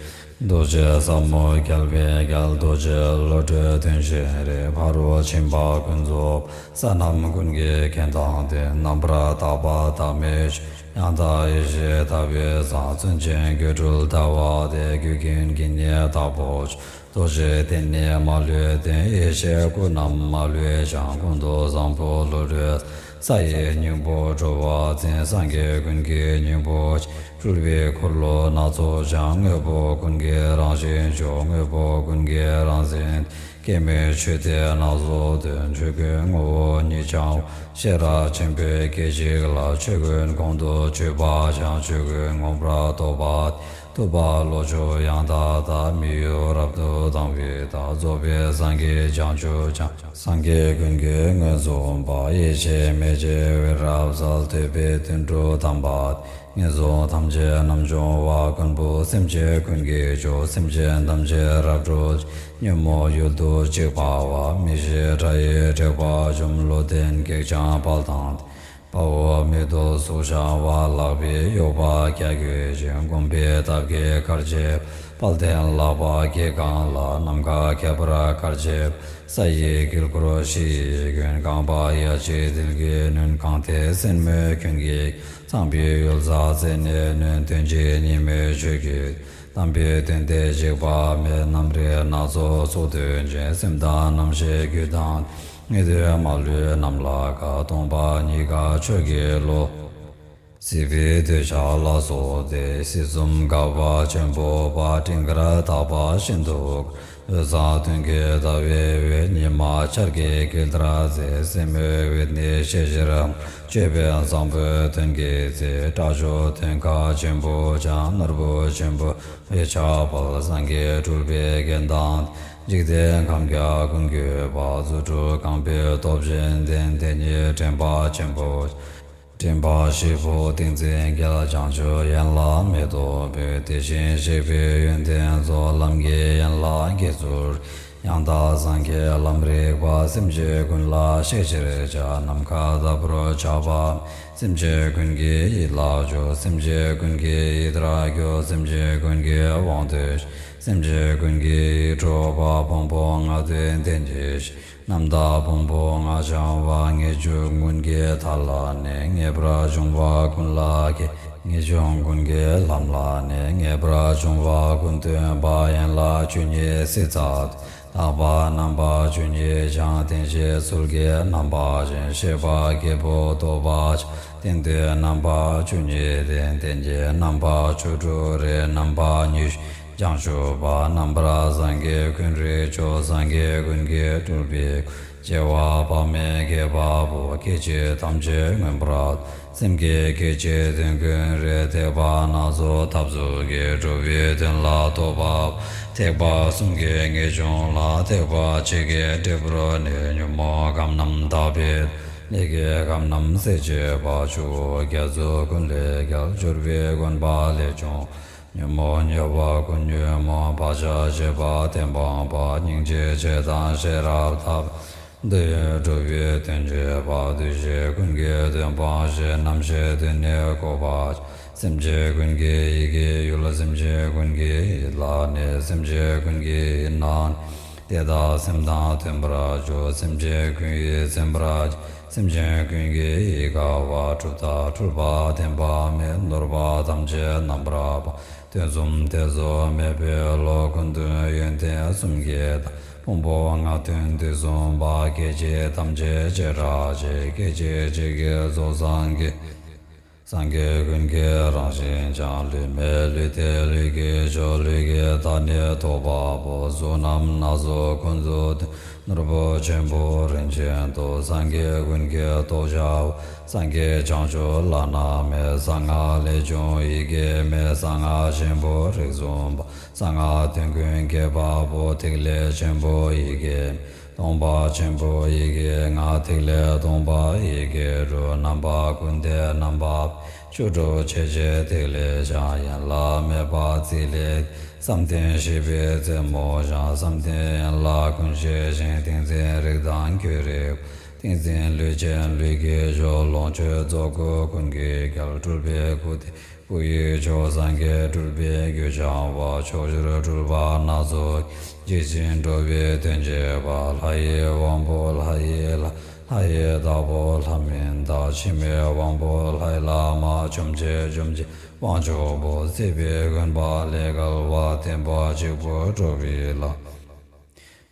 རྡོ་རྗེ་ཟབ་མོ་རྒྱལ་བའི་རྒྱལ། རྡོ་རྗེ་བློ་གྲོས་དོན་བཞིན་རིག་ཕ་རོལ་ཕྱིན་པ་ཀུན་རྫོབ། ས་རྣམས་ཀུན་གྱི་རྒྱན་དང་ལྡན། རྣམ་པར་དག་པ་བདག་མེད་ཆོས། ཡང་དག་ཡེ་ཤེས་དག་པའི་གསང་། མཚོན་ཆེན་སྒྱུ་འཕྲུལ་ཟླ་བ་སྟེ། རྒྱུད་ཀུན་གྱི་ནི་བདག་པོ་ཆོས། རྡོ་རྗེ་གདན་ནི་མ་ལུས་ལྡན། ཡེ་ཤེས་སྐུ་རྣམས་མ་ལུས་འཆང་། ཀུན་ཏུ་བཟང་པོ་བློ་གྲོས། ས་ཡི་སྙིང་པོ་འགྲོ་བ་འཛིན། སངས་རྒྱས་ཀུན་གྱི་སྙིང་པོ་ཆེ། སྤྲུལ་པའི་འཁོར་ལོ་སྣ་ཚོགས་འཆང་། དངོས་པོ་ཀུན་གྱི་རང་བཞིན་མཆོག། དངོས་པོ་ཀུན་གྱི་རང་མཚན། སྐྱེ་མེད་ཆོས་དེ་སྣ་ཚོགས་སྟོན། ཆོས་ཀུན་ངོ་བོ་ཉིད་འཆང་བ། ཤེས་རབ་ཆེན་པོའི་སྐད་ཅིག་ལ། ཆོས་ཀུན་ཁོང་དུ་ཆུད་པ་འཆང་། ཆོས་ཀུན་མངོན་པར་རྟོགས་པ། ཐུབ་པ་བློ་མཆོག་ཡང་དག་ལྟ། མི་གཡོ་རབ་ཏུ་དང་བའི་བདག། རྫོགས་པའི་སངས་རྒྱས་བྱང་ཆུབ་འཆང་། སངས་རྒྱས་ཀུན་གྱི་མངོན་སུམ་པ། ཡེ་ཤེས་མེ་ལྕེ་འོད་རབ་གསལ། ཐོད་པའི་དོན་གྲུབ་དམ་པ། ངན་སོང་ཐམས་ཅད་རྣམ་སྦྱོང་བ། མགོན་པོ་སེམས་ཅན་ཀུན་གྱི་མཆོག། སེམས་ཅན་ཐམས་ཅད་རབ་སྒྲོལ། ཉོན་མོངས་ཡུལ་དུ་གཅིག་པ་བ། མི་ཤེས་དགྲ་ཡི་དྲེགས་པ་འཇོམས། བློ་ལྡན་གེགས་བྱང་དཔལ་དང་ལྡན། དཔའ་བོ་མི་ལྡོག་གཟུགས་འཆང་བ། ལག་པའི་གཡོ་བ་རྒྱ་རྒོད་ཅན། བསྒོམས་པས་སྟབས་ཀྱིས་གར་བྱེད་པ། དཔལ་ལྡན་ལག་པ་བརྒྱད་གང་ལ། ནམ་མཁའ་ཁྱབ་པར་གར་བྱེད་པ། ས་ཡི་དཀྱིལ་འཁོར་གཞི་ཡི་ཀུན། རྐང་པ་གཡས་འཁྱིལ་མཐིལ་གྱིས་བསྣུན། རྐང་མཐིལ་སེན་མོའི་ཁྱོན་གྱིས། ཚངས་པའི་ཡུལ་ས་རྩེ་ནས་བསྣུན། དོན་གཅིག་གཉིས་མེད་ཆོས་ཀྱི། དམ་པའི་དོན་དེ་གཅིག་པ་མེད། རྣམ་རིག་སྣ་ཚོགས་ཚོགས་དོན་ཅན། སེམས་དང་རྣམ་ཤེས་རྒྱུད་དང་། ངེས་དོན་མ་ལུས་རྣམས་ལ་དགའ། སྟོང་པ་ཉིད་དགའ་ཆོས་ཀྱི་བློ། སྲིད་པའི་འདོད་ཆགས་ལ་སོགས་ཏེ། སྲིད་གསུམ་འགག་པ་ཆེན་པོ་པ། སྤྲིན་དཀར་དག་པ་ཤིན་ཏུ། འོད་བཟང་སྟོན་ཀའི་ཟླ་བའི་འོད། ཉི་མ་འཆར་ཀའི་དཀྱིལ་ལྟར་མཛེས། སེན་མོའི་འོད་ནི་ཤེལ་ཞིག་རམ། ཅོད་པན་བཟང་པོའི་དོན་གྱིས་མཛེས། སྐྲ་མཆོག་མཐོན་ཁ་ཆེན་པོ་འཆང་། ནོར་བུ་ཆེན་པོ་འོད་ཆགས་དཔལ། སངས་རྒྱས་སྤྲུལ་པའི་རྒྱན་དང་། འཇིག་རྟེན་ཁམས་བརྒྱ་ཀུན་བསྐྱོད་པ། རྫུ་འཕྲུལ་རྐང་པའི་སྟོབས་ཆེན་ལྡན། དེ་ཉིད་འདྲེན་པ་ཆེན་པོ། འདྲེན་པ་བཞི་པོ་ཏིང་འཛིན་རྒྱལ། བྱང་ཆུབ་ཡན་ལག་མེ་ཏོག་སྤོས། དེ་བཞིན་གཤེགས་པའི་ཡོན་ཏན་རྫོགས། ལམ་གྱི་ཡན་ལག་དགེ་ཚུལ། ཡང་དག་སངས་རྒྱས་ལམ་རིག་པ། སེམས་ཅན་ཀུན་ལ་གཤེགས་ཕྱིར་བྱ། ནམ་མཁའ་ལྟ་བུར་ཁྱབ་པ། སེམས་ཅན་ཀུན་གྱི་ཡིད་ལ་འཇུག་སེམས་ཅན་ཀུན་གྱི་ཡིད་ལ་འཇུག་སེམས་ཅན་ཀུན་གྱི་དབང་དུ་བྱ། སེམས་ཅན་ཀུན་གྱི་ཡིད་འཕྲོག་པ། ཕུང་པོ་ལྔ་དོན་ལྡན་གྱི་ཞིང་། རྣམ་དག་ཕུང་པོ་ལྔ་འཆང་བ། ངེས་འབྱུང་ཀུན་གྱི་མཐའ་ལ་གནས། ངེས་པར་འབྱུང་བ་ཀུན་ལ་མཁས། ངེས་འབྱུང་ཀུན་གྱི་ལམ་ལ་གནས། ངེས་པར་འབྱུང་བ་ཀུན་སྟོན་པ། ཡན་ལག་བཅུ་གཉིས་སྲིད་རྩ་བདུན། དག་པ་རྣམ་པ་བཅུ་གཉིས་འཆང་། བདེན་བཞིའི་ཚུལ་གྱིས་རྣམ་པར་བྱེད། ཤེས་པ་རྒྱལ་པོ་རྟོགས་པ་འཆང་། བདེན་དོན་རྣམ་པ་བཅུ་གཉིས་ལྡན། བདེན་བཞིའི་རྣམ་པ་བཅུ་དྲུག་རིག་རྣམ་པ་ཉི་ཤུ་བྱང་ཆུབ་པ། རྣམ་པར་སངས་རྒྱས་ཀུན་རིག་མཆོག་སངས་རྒྱས་ཀུན་གྱི་སྤྲུལ་པའི་སྐུ། བྱེ་བ་དཔག་མེད་བརྒྱ་པ་པོ། སྐད་ཅིག་ཐམས་ཅད་མངོན་པར་རྟོགས། སེམས་ཀྱི་སྐད་ཅིག་དོན་ཀུན་རིག་ཐེག་པ་སྣ་ཚོགས་ཐབས་ཚུལ་གྱིས། གྲུབ་པའི་དོན་ལ་རྟོག་པ་པོ། ཐེག་པ་གསུམ་གྱི་ངེས་འབྱུང་ལ། ཐེག་པ་གཅིག་གི་འབྲས་བུར་གནས། ཉོན་མོངས་ཁམས་རྣམས་དག་པའི། ལས་ཀྱི་ཁམས་རྣམས་སྲེག་བྱེད་པ། ཆུ་བོ་རྒྱ་མཚོ་ཀུན་ལས་རྒྱལ། སྦྱོར་བའི་དགོན་པ་ལས་བྱུང་། ཉོན་མོངས་ཉེས་པ་ཀུན་ཉོན་མོངས་པ། བག་ཆགས་བཅས་པ་གཏན་སྤངས་པ། སྙིང་རྗེ་ཆེ་དང་ཤེས་རབ་ཐབས། འདོད་ཡོན་གྲུབ་པའི་དོན་བྱེད་པ། འདུ་ཤེས་ཀུན་གྱི་དོན་སྤངས་ཤིང་། རྣམ་ཤེས་དོན་ནི་གོ་བར་བྱ། སེམས་ཅན་ཀུན་གྱི་ཡིད་ཀྱི་ཡུལ། སེམས་ཅན་ཀུན་གྱི་ཡིད་ལ་གནས། སེམས་ཅན་ཀུན་གྱི་ཡིད་ནང་ནས། དེ་དག་སེམས་དང་མཐུན་པར་འཇུག་སེམས་ཅན་ཀུན་ཡིད་ཚིམ་པར་བྱ། སེམས་ཅན་ཀུན་གྱི་ཡིད་དགའ་བ། གྲུབ་མཐའ་འཁྲུལ་པ་བདེན་པ་མེད། ནོར་བ་ཐམས་ཅད་རྣམ་པར་སྤངས། དོན་གསུམ་ཐེ་ཚོམ་མེད་པའི་བློ། ཀུན་དོན་ཡོན་ཏན་གསུམ་གྱི་བདག་ཕུང་པོ་ལྔ་དོན་དུས་གསུམ་པ། སྐད་ཅིག་ཐམས་ཅད་བྱེ་བྲག་ཕྱེད། སྐད་ཅིག་གཅིག་གིས་རྫོགས་སངས་རྒྱས། སངས་རྒྱས་ཀུན་གྱི་རང་བཞིན་འཆང་། ལུས་མེད་ལུས་ཏེ་ལུས་ཀྱི་མཆོག་ལུས་ཀྱི་མཐའ་ནི་རྟོགས་པ་པོ། གཟུགས་རྣམས་སྣ་ཚོགས་ཀུན་ཏུ་སྟོན། ནོར་བུ་ཆེན་པོ་རིན་ཆེན་ཏོག་སངས་རྒྱས་ཀུན་གྱི་ཏོག་བྱ་བ། སངས་རྒྱས་བྱང་ཆུབ་བླ་ན་མེད། གསང་སྔགས་ལས་བྱུང་ཡི་གེ་མེད། གསང་སྔགས་ཆེན་པོ་རིགས་གསུམ་པ། གསང་སྔགས་དོན་ཀུན་རྒྱས་པ་པོ། ཐིག་ལེ་ཆེན་པོ་ཡི་གེ་མེད། སྟོང་པ་ཆེན་པོ་ཡི་གེ་ལྔ། ཐིག་ལེ་སྟོང་པ་ཡི་གེ་དྲུག་རྣམ་པ་ཀུན་ཏེ་རྣམ་པ་པོ། བཅུ་དྲུག་ཕྱེད་ཕྱེད་ཐིག་ལེ་འཆང་། ཡན་ལག་མེད་པ་རྩིས་ལས། བསམ་གཏན་བཞི་པའི་རྩེ་མོ་འཆང་། བསམ་གཏན་ཡན་ལག་ཀུན་ཤེས་ཤིང་། ཏིང་འཛིན་རིགས་དང་རྒྱུད་རིག་པ། ཏིང་འཛིན་ལུས་ཅན་ལུས་ཀྱི་མཆོག་ལོངས་སྤྱོད་རྫོགས་སྐུ་ཀུན་གྱི་རྒྱལ། སྤྲུལ་པའི་སྐུ་སྟེ་སྐུ་ཡི་མཆོག་སངས་རྒྱས་སྤྲུལ་པའི་རྒྱུད་འཆང་བ། ཕྱོགས་བཅུར་སྤྲུལ་པ་སྣ་ཚོགས་ཀྱིས། འཇིགས་ཤིང་འགྲོ་བའི་དོན་བྱེད་པ། ལྷ་ཡི་དབང་པོ་ལྷ་ཡི་ལྷ། ལྷ་ཡི་བདག་པོ་ལྷ་མིན་བདག་འཆི་མེད་དབང་པོ་ལྷའི་བླ་མ། འཇོམས་བྱེད་འཇོམས་བྱེད་དབང་ཕྱུག་པོ། སྲིད་པའི་དགོན་པ་ལས་བརྒལ་བ། བརྟན་པ་གཅིག་པུ་འགྲོ་བའི་ལམ།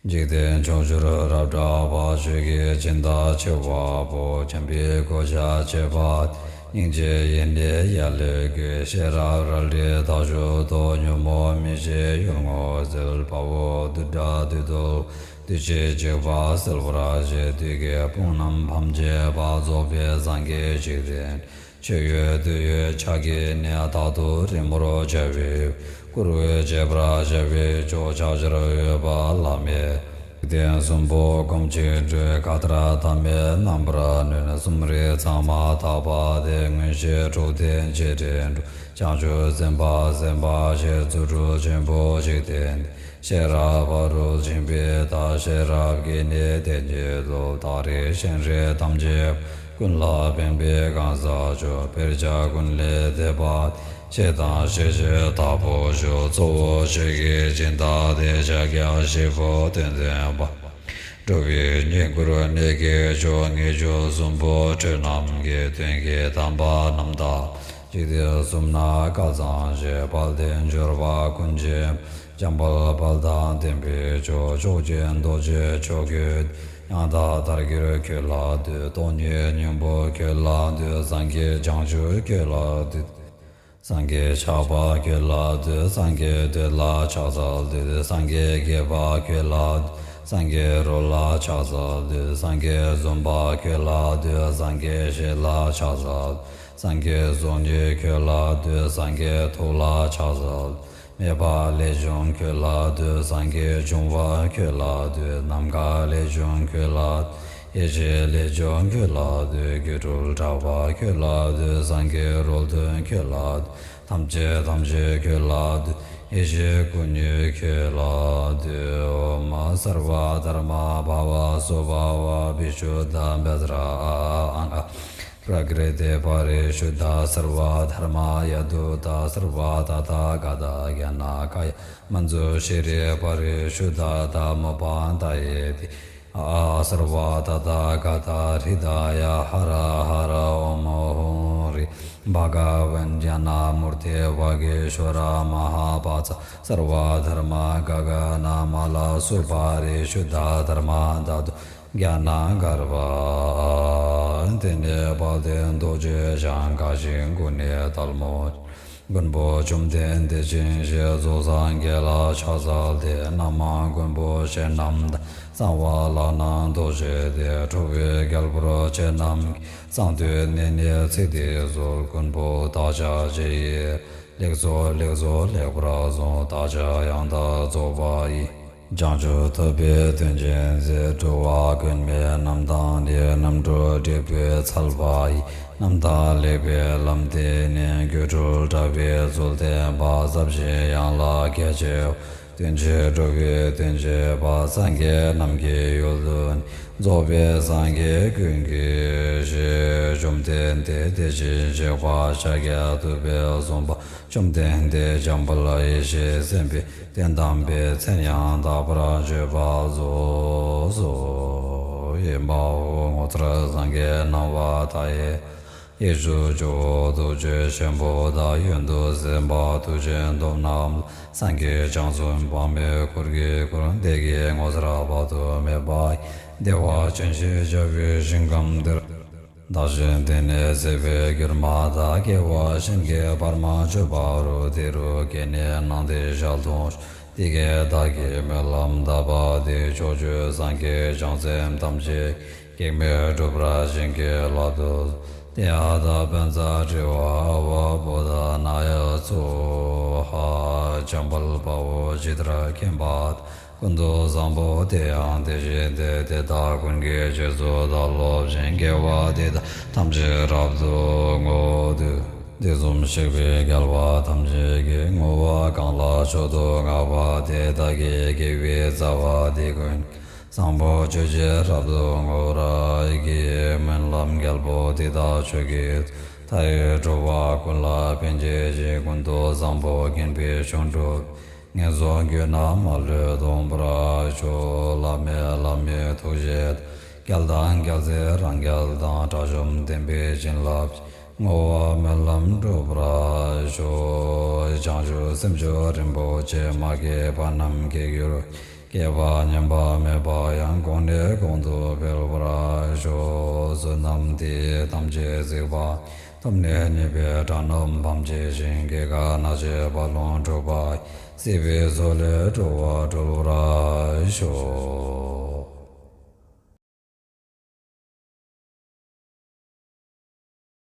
འཇིག་རྟེན་ཕྱོགས་བཅུར་རབ་གྲགས་པ། ཆོས་ཀྱི་སྦྱིན་བདག་ཆེ་བ་པོ། འཇམ་པའི་གོ་ཆ་ཕྱེད་པ། སྙིང་རྗེ་ཡེ་ནས་ཡར་ལས་བསྐྱེད། ཤེས་རབ་རལ་གྲི་དར་ཕྱོགས་ཏོག་ཉོན་མོངས་མི་ཤེས་གཡུལ་ངོ་སེལ། དཔའ་བོ་བདུད་དགྲ་བདུད་འདུལ། བདུད་བཞིའི་འཇིགས་པ་སེལ་བར་བྱེད། བདུད་ཀྱི་དཔུང་རྣམས་ཕམ་བྱེད་པ། རྫོགས་པའི་སངས་རྒྱས་འཇིག་རྟེན། མཆོད་འོས་བསྟོད་འོས་ཕྱག་གི་གནས། རྟག་ཏུ་རི་མོར་བྱ་བའི། བཀུར་འོས་བྱེད་པར་བྱ་བའི་མཆོག་ཕྱག་བྱར་འོས་པ་བླ་མེད། འཇིག་རྟེན་གསུམ་པོ་སྒོམ་ཆེན་སྤྲུལ། མཁའ་ལྟར་ཐ་མལ་རྣམ་པར་གནོན། གསུམ་རིག་གཙང་མ་དག་པ་སྟེ། མངོན་ཤེས་དྲུག་ལྡན་རྗེས་དྲན་གྲུབ། བྱང་ཆུབ་སེམས་དཔའ་སེམས་དཔའ་ཆེ། རྫུ་འཕྲུལ་ཆེན་པོ་འཇིག་རྟེན། ཤེས་རབ་ཕ་རོལ་ཕྱིན་པའི་མཐའ། ཤེས་རབ་ཀྱི་གནས་དེ་ཉིད་དུ། རྟག་རིག་ཤེས་རིག་ཐམས་ཅད་ཀུན་ལ་ཕན་པའི་གང་ཟག་མཆོག་དཔེར་བྱ་ཀུན་ལས་འདས་པ། ཤེས་དང་ཤེས་བྱེད་དག་པོ་མཆོག་གཙོ་བོ་ཆོས་ཀྱི་སྦྱིན་བདག་སྟེ། ཕྱག་རྒྱ་བཞི་པོ་དོན་སྟོན་པ། འགྲོ་བའི་བསྙེན་བཀུར་གནས་ཀྱི་མཆོག་ངེས་འབྱུང་གསུམ་པོ་དྲོད་རྣམས་ཀྱི། དོན་གྱི་དམ་པ་རྣམ་དག་འཇིག་རྟེན་གསུམ་ན་སྐལ་བཟང་ཞེས། དཔལ་ལྡན་འབྱོར་པ་ཀུན་མཁྱེན། འཇམ་དཔལ་དཔལ་དང་ལྡན་པའི་མཆོག་ཕྱོགས་བཅུའི་རྡོ་རྗེ་མཆོག་ཁྱོད། ཡང་དག་དལ་འབྱོར་ཁྱོད་ལ་འདུད། སྟོང་ཉིད་སྙིང་པོ་ཁྱོད་ལ་འདུད། སངས་རྒྱས་བྱང་ཆུབ་ཁྱོད་ལ་འདུད། སངས་རྒྱས་ཆགས་པ་ཁྱོད་ལ་འདུད། སངས་རྒྱས་འདོད་ལ་ཕྱག་འཚལ་འདུད། སངས་རྒྱས་དགྱེས་པ་ཁྱོད་ལ་འདུད། སངས་རྒྱས་རོལ་ལ་ཕྱག་འཚལ་འདུད། སངས་རྒྱས་འཛུམ་པ་ཁྱོད་ལ་འདུད། སངས་རྒྱས་ཞལ་ལ་ཕྱག་འཚལ། སངས་རྒྱས་གསུང་ཉིད་ཁྱོད་ལ་འདུད། སངས་རྒྱས་ཐུགས་ལ་ཕྱག་འཚལ། མེད་པ་ལས་བྱུང་ཁྱོད་ལ་འདུད། སངས་རྒྱས་འབྱུང་བ་ཁྱོད་ལ་འདུད། ནམ་མཁའ་ལས་བྱུང་ཁྱོད་ལ་འདུད། ཡེ་ཤེས་ལས་བྱུང་ཁྱོད་ལ་འདུད། སྒྱུ་འཕྲུལ་དྲ་བ་ཁྱོད་ལ་འདུད། སངས་རྒྱས་རོལ་སྟོན་ཁྱོད་ལ་འདུད། ཐམས་ཅད་ཐམས་ཅད་ཁྱོད་ལ་འདུད། ཡེ་ཤེས་སྐུ་ཉིད་ཁྱོད་ལ་འདུད། ཨོཾ་སརྦ་དྷརྨ་བྷ་ཝ་སུ་བྷ་ཝ་བི་ཤུདྡྷ་བཛྲ་ཨ་ཨ་ཨ་ཨ། པྲ་ཀྲི་ཏི་པ་རི་ཤུདྡྷ་སརྦ་དྷརྨ་ཡ་དུ་ཏ་སརྦ་ཏ་ཐཱ་ག་ཏ་ཛྙཱ་ན་ཀཱ་ཡ་མཉྫུ་ཤྲཱི་པ་རི་ཤུདྡྷ་ཏ་མུ་པཱ་ཏ་ཡེ་ཏི། ཨ་ཨ་སརྦ་ཏ་ཐཱ་ག་ཏ་ཧྲྀ་ད་ཡ་ཧ་ར་ཧ་ར་ཨོཾ་ཧཱུྃ་ཧྲཱིཿ་བྷ་ག་ཝཱན་ཛྙཱ་ན་མུར་ཏི་བྷ་གེ་ཤྭ་ར་མ་ཧཱ་པ་ཙ་སརྦ་དྷརྨ་ག་ག་ན་མ་ལ་སུ་པ་རི་ཤུདྡྷ་དྷརྨ་དྷཱ་ཏུ་ཛྙཱ་ན་གརྦྷ། དེ་ནས་དཔལ་ལྡན་རྡོ་རྗེ་འཆང་དགའ་ཞིང་མགུ་ནས་ཐལ་མོ། མགོན་པོ་བཅོམ་ལྡན་འདས་བྱིན་གྱིས་རྫོགས་སངས་རྒྱས་ལ་ཕྱག་འཚལ་ཏེ། རྣམ་མང་མགོན་པོ་ཁྱེད་རྣམས་དང་། གསང་བ་ལག་ན་རྡོ་རྗེ་སྟེ། ཁྲོ་བོའི་རྒྱལ་པོར་ཁྱེད་རྣམས་ཀྱིས། གསང་བསྟོད་ནས་ནི་ཚིག་འདི་གསོལ། མགོན་པོ་བདག་ཅག་ཕྱི་ཡི། ལེགས་སོ་ལེགས་སོ་ལེགས་པར་གསུངས། བདག་ཅག་ཡང་དག་རྫོགས་པ་ཡི། བྱང་ཆུབ་ཐོབ་པའི་དོན་ཆེན་མཛད། འགྲོ་བ་མགོན་མེད་རྣམས་དང་ནི། རྣམ་གྲོལ་འབྲས་བུའི་ཚལ་པ་ཡི། རྣམ་དག་ལེགས་པའི་ལམ་སྟེ་ནི། སྒྱུ་འཕྲུལ་དྲ་བའི་ཚུལ་བསྟན་པ། ཟབ་ཞི་ཡན་ལག་རྒྱ་ཆེ་བ། དོན་ཆེན་གྲུབ་པའི་དོན་བྱེད་པ། སངས་རྒྱས་རྣམས་ཀྱི་ཡུལ་དུ་ནི། རྫོགས་པའི་སངས་རྒྱས་ཀུན་གྱི་ཞལ། བཅོམ་ལྡན་འདས་དེ་བཞིན་གཤེགས་པ་ཤཱཀྱ་ཐུབ་པས་གསུངས་པ། བཅོམ་ལྡན་འདས་འཇམ་དཔལ་ཡེ་ཤེས་སེམས་དཔའི་གདན་དམ་པའི་མཚན་ཡང་དག་པར་བརྗོད་པ་རྫོགས་སོ། ཨེ་མ་ཧོ། ངོ་མཚར་སངས་རྒྱས་སྣང་བ་མཐའ་ཡས། ཡེ་ཤེས་ཇོ་བོ་རྡོ་རྗེ་ཆེན་པོ་དང་། ཡོན་ཏུ་སེམས་དཔའ་མཐུ་ཆེན་སྟོབས་རྣམས་ལ། སངས་རྒྱས་བྱང་སེམས་དཔག་མེད་འཁོར་གྱིས་བསྐོར། བདེ་དགེ་ངོ་མཚར་དཔག་ཏུ་མེད་པ་ཡི། བདེ་བ་ཅན་ཞེས་བྱ་བའི་ཞིང་ཁམས་དེར། བདག་གཞན་བདེ་གནས་སྲིད་པའི་སྒྱུ་མ་དག། སྐྱེ་བ་གཞན་གྱིས་བར་མ་ཆོད་པ་རུ། དེ་རུ་སྐྱེས་ནས་སྣང་མཐའི་ཞལ་མཐོང་། དེ་སྐད་བདག་གིས་སྨོན་ལམ་བཏབ་པ་དེས། ཕྱོགས་བཅུའི་སངས་རྒྱས་བྱང་སེམས་ཐམས་ཅད་ཀྱི། གེགས་མེད་འགྲུབ་པར་བྱིན་གྱིས་བརླབ་ཏུ་གསོལ། ཏདྱ་ཐཱ། པཉྩ་དྲི་ཡ་ཨ་བ་བོ་དྷ་ན་ཡ་སྭཱ་ཧཱ། འཇམ་དཔལ་དཔའ་བོས་ཇི་ལྟར་མཁྱེན་པ་དང་། ཀུན་ཏུ་བཟང་པོ་དེ་ཡང་དེ་བཞིན་ཏེ། དེ་དག་ཀུན་གྱི་རྗེས་སུ་བདག་སློབ་ཅིང་། དགེ་བ་འདི་དག་ཐམས་ཅད་རབ་ཏུ་བསྔོ། དུས་གསུམ་གཤེགས་པའི་རྒྱལ་བ་ཐམས་ཅད་ཀྱིས། བསྔོ་བ་གང་ལ་མཆོག་ཏུ་བསྔགས་པ་དེ། བདག་གི་དགེ་བའི་རྩ་བ་འདི་ཀུན་ཀྱང་། བཟང་པོ་སྤྱོད་ཕྱིར་རབ་ཏུ་བསྔོ་བར་བགྱི། སྨོན་ལམ་རྒྱལ་པོ་འདི་དག་ཆོས་ཀྱི་མཐའ་ཡས་འགྲོ་བ་ཀུན་ལ་ཕན་བྱེད་ཅིང་། ཀུན་ཏུ་བཟང་པོ་མཁྱེན་པའི་མཆོག་འགྲུབ། ངན་སོང་རྒྱུད་རྣམས་མ་ལུས་སྟོངས་པར་ཤོག། བླ་མེད་བླ་མའི་ཐུགས་རྗེ་དང་། རྒྱལ་དང་རྒྱལ་སྲས་རང་རྒྱལ་དང་། དགྲ་བཅོམ་བསྟན་པའི་བྱིན་རླབས་ཀྱིས། བསྔོ་བ་སྨོན་ལམ་འགྲུབ་པར་ཤོག། བྱང་ཆུབ་སེམས་མཆོག་རིན་པོ་ཆེ། མ་སྐྱེས་པ་རྣམས་སྐྱེ་གྱུར། སྐྱེས་པ་ཉམས་པ་མེད་པ་ཡང་། གོང་ནས་གོང་དུ་འཕེལ་བར་ཤོག། བསོད་ནམས་འདི་ཡིས་ཐམས་ཅད་གཟིགས་པ། ཐོབ་ནས་ཉེས་པའི་དགྲ་རྣམས་ཕམ་བྱས་ཤིང་། སྐྱེ་རྒ་ན་འཆིའི་རྦ་ཀློང་འཁྲུགས་པ། སྲིད་པའི་མཚོ་ལས་འགྲོ་བ་སྒྲོལ་བར་ཤོག།